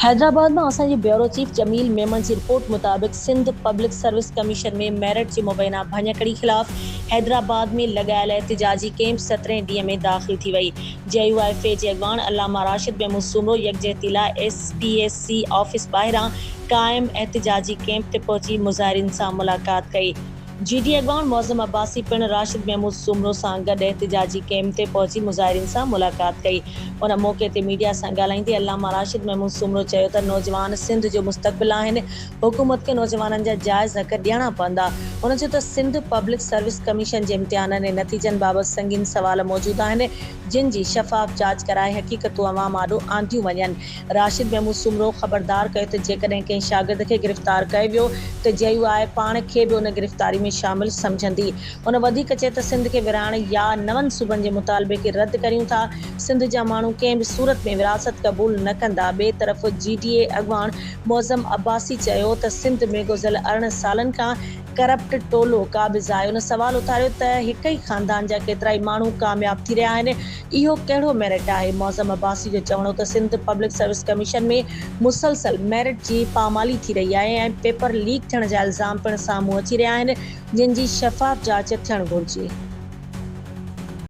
حيدرآباد مان اسان جي بيورو چيف جميل ميمڻ جي رپورٽ مطابق Sindh public service commission ۾ merit جي مبينا ڀڃڪڙي خلاف حيدرآباد ۾ لڳايل احتجاجي ڪئمپ سترهين ڏينهن ۾ داخل ٿي وئي. جي يو آء في جي اڳواڻ علامه راشد محمود سومرو يڪجهتي لاء S P S C office ٻاهران قائم احتجاجي ڪئمپ تي پهچي مظاهرين سان ملاقات ڪئي. جي ڊي اڳواڻ معظم عباسي پڻ راشد محمود سومرو سان گڏ احتجاجي ڪئمپ تي پهچي مظاهرين سان ملاقات ڪئي. ان موقعي تي ميڊيا سان ڳالهائيندي علامه راشد محمود سومرو چيو ته نوجوان سنڌ جو مستقبل آهن، حڪومت کي نوجوانن جا جائز حق ڏيڻا پوندا. هن چيو ته سنڌ پبلڪ سروس ڪميشن جي امتحانن ۽ نتيجن بابت سنگين سوال موجود آهن، جن جي شفاف جاچ ڪرائي حقيقتون عوام آڏو آنديون وڃن. راشد محمود سومرو خبردار ڪيو ته جيڪڏهن ڪنهن شاگرد کي گرفتار ڪيو ويو ته جي يو آء پاڻ کي به ان گرفتاري ۾ شامل سمجهندي. هن وڌيڪ چيو ته سنڌ کي ورهائڻ يا نون صوبن جي مطالبي کي رد ڪريون ٿا، سنڌ جا ماڻهو ڪنهن به صورت ۾ ورهاست قبول نه ڪندا. ٻئي طرف جي ڊي اي اڳواڻ معظم عباسي چيو ته سنڌ ۾ گذريل 18 سالن کان ڪرپٽ ٽولو قابض آهي. هن سوال اٿاريو ته هڪ ئي خاندان جا ڪيترائي ماڻهو ڪامياب ٿي رهيا آهن، اهو ڪهڙو ميرٽ آهي؟ معظم عباسي جو چوڻ هو ته سنڌ پبلڪ سروس ڪميشن ۾ مسلسل ميرٽ جي پامالي ٿي رهي آهي ۽ پيپر ليڪ ٿيڻ جا الزام پڻ سامهون اچي رهيا آهن، جن جي شفاف جاچ ٿيڻ گهرجي.